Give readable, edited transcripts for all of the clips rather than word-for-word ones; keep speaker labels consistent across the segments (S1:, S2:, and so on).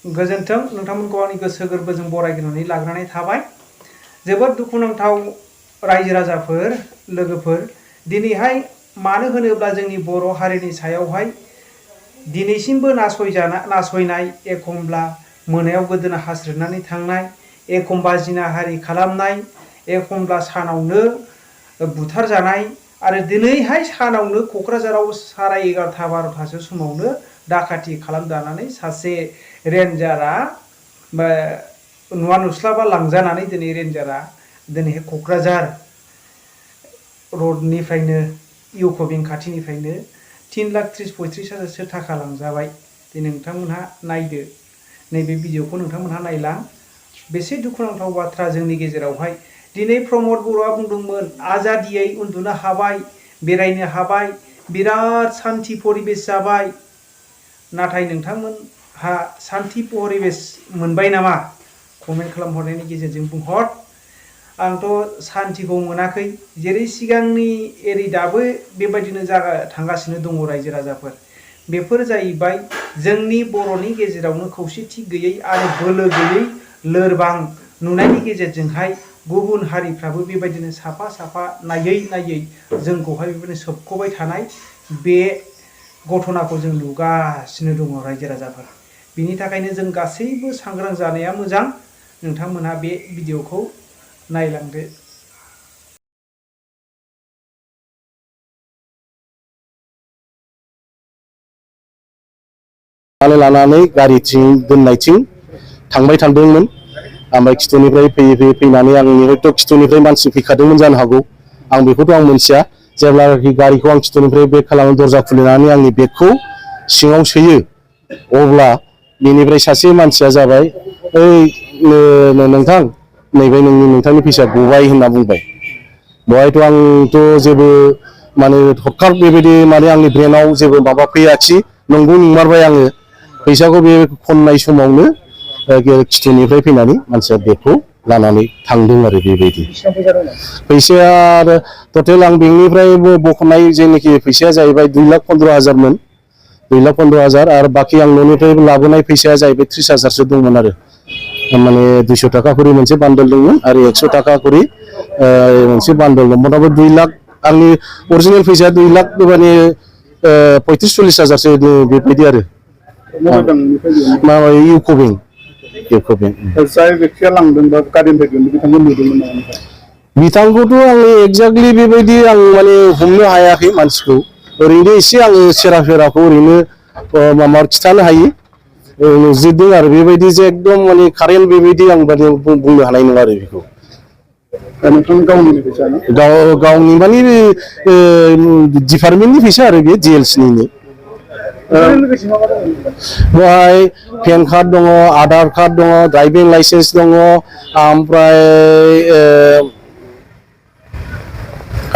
S1: गोजोन्थों नोंथांमोनखौ आंनि गोसो गोरबोजों बरायग्रोनानै लाग्रोनाय थाबाय। जोबोद दुखुनांथाव रायजो राजाफोर लोगोफोर, दिनैहाय मानो होनोब्ला जोंनि बर' हारिनि सायावहाय दिनैसिमबो नासयनाय, एखमब्ला मोनायाव गोदोना हास्रोदनानै थांनाय, एखमबा जिनाहारि खालामनाय, एखमब्ला सानावनो बुथारजानाय, आरो दिनैहाय सानावनो क'क्राझाराव 11:30-12:00 समावनो डाकाथि खालामजानानै सासे रेन्जारा नुवा नुस्लाबा लांजानानै दिनै रेन्जारा दिनैहाय क'क्राझार रडनिफ्रायनो इउक'बिं खाथिनिफ्रायनो 3,30,35,000 थाखा लांजाबाय। दिनै नोंथांमोनहा नायदो, नैबे भिडिअखौ नोंथांमोनहा नायलां। बेसे दुखुनांथाव बाथ्रा जोंनि गेजेरावहाय। दिनै प्रमद बर'आ बुंदोंमोन आजादियै उन्दुनो हाबाय, बेरायनो हाबाय, बिराद सान्थि परिबेस जाबाय। नाथाय नोंथांमोनहा सान्थि परिबेस मोनबाय नामा? कमेन्ट खालामहरनायनि गेजेरजों बुंहर। आंथ' सान्थिखौ मोनाखै। जेरै सिगांनि एरि दाबो बेबायदिनो थांगासिनो दङ रायजो राजाफोर। बेफोर जाहैबाय जोंनि बर'नि गेजेरावनो खौसेथि गैयै आरो बोलो गैयै लोरबां नुनायनि गेजेरजोंहाय गुबुन हारिफ्राबो बेबायदिनो साफा साफा नायै नायै जोंखौहाय बेबायदिनो सोबख'बाय थानाय बे घटनाखौ जों नुगासिनो दङ रायजो राजाफोर। बिनि थाखायनो जों गासैबो सांग्रां जानाया मोजां। नोंथांमोनहा बे भिडिअखौ नायलांदो।
S2: लानानै गारिथिं दोननायथिं थांबाय थादोंमोन। ओमफ्राय खिथुनिफ्राय फैयै फैनानै आंनि हयथ' खिथुनिफ्राय मानसि फैखादोंमोन जानो हागौ, आं बेखौथ' आं मिथिया। जेब्लानाखि गारिखौ आं खिथुनिफ्राय बेक खालामो, दरजा खुलिनानै आंनि बेगखौ सिङाव सोयो, अब्ला बेनिफ्राय सासे मानसिया जाबाय, ओइ नोंथां नैबे नोंथांनि फैसा गबाय होनना बुंबाय। बेवहायथ' आंथ' जेबो माने हरखाब बेबायदि माने आंनि ब्रेनाव जेबो माबा फैयाखिसै। नंगौ नंमारबाय आङो। फैसाखौ बे खननाय समावनो खिथुनिफ्राय फैनानै मानसिया बेगखौ लानानै थांदों आरो बेबायदि। फैसाया आरो टटेल आं बेंकनिफ्राय बख'नाय जेनाखि फैसाया जाहैबाय 2,15,000मोन। 2,15,000 आरो बाखि आं न'निफ्राय लाबोनाय फैसाया जाहैबाय 30,000सो दंमोन आरो। माने 200 थाखा खरि मोनसे बान्दोल दंमोन आरो 100 थाखा खरि मोनसे बान्दोल दं। मथा मथि 2 लाख आंनि अरिजिनेल फैसाया 2 लाख माने 35-40,000सो बेबायदि आरो। माबा इउक'बिं
S3: जाय बेक्तिया लांदों बा गारिनिफ्राय दिहुनदों बिथांखौ नुदोंमोन नामा?
S2: बिथांखौथ' आङो एक्जेक्टलि बेबायदि आं माने हमनो हायाखै मानसिखौ। ओरैनो एसे आङो सेराफेराखौ ओरैनो माबा खिथानो हायो, नुजोबदों आरो बेबायदि जे एकदम माने कारेन्ट बेबायदि आं माने बुंनो हानाय नङा आरो बेखौ।
S3: नोंथां गावनि फैसा ना?
S2: गावनि माने डिपार्टमेन्टनि फैसा आरो बे DLC-निनो। बेवहाय पेन कार्ड दङ, आधार कार्ड दङ, ड्राइभिं लाइसेन्स दङ, ओमफ्राय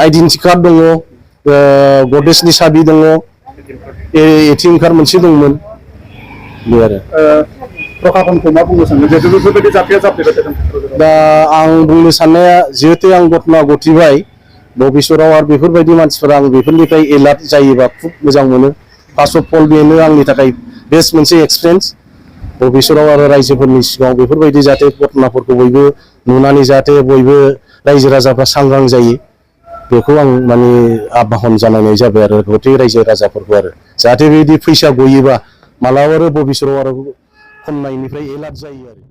S2: आइडेन्टि कार्ड दङ, गद्रेजनि साबि दङ, ATM कार्ड मोनसे दंमोन। बे आरो
S3: प्रखाखनखौ मा बुंनो सानो जिहेतु बेफोरबायदि जाथाया जाफ्लेबाय थादों?
S2: दा आं बुंनो साननाया, जिहेतु आं घटना घटिबाय भबिसतआव आरो बेफोरबायदि मानसिफोरा आं बेफोरनिफ्राय एलार्ट जायोबा खुब मोजां मोनो। फार्स्ट अफ अल बेनो आंनि थाखाय बेस्ट मोनसे एक्सपिरियेन्स। भबिसतआव आरो रायजोफोरनि सिगाङाव बेफोरबायदि जाहाथे घटनाफोरखौ बयबो नुनानै जाहाथे बयबो रायजो राजाफ्रा सांग्रां जायो, बेखौ आं माने आह्वान जानाय जाबाय आरो गथै रायजो राजाफोरखौ आरो। जाहाथे बेबायदि फैसा गयोबा मालाबाबो भबिसतआव आरो खननायनिफ्राय एलार्ट जायो आरो।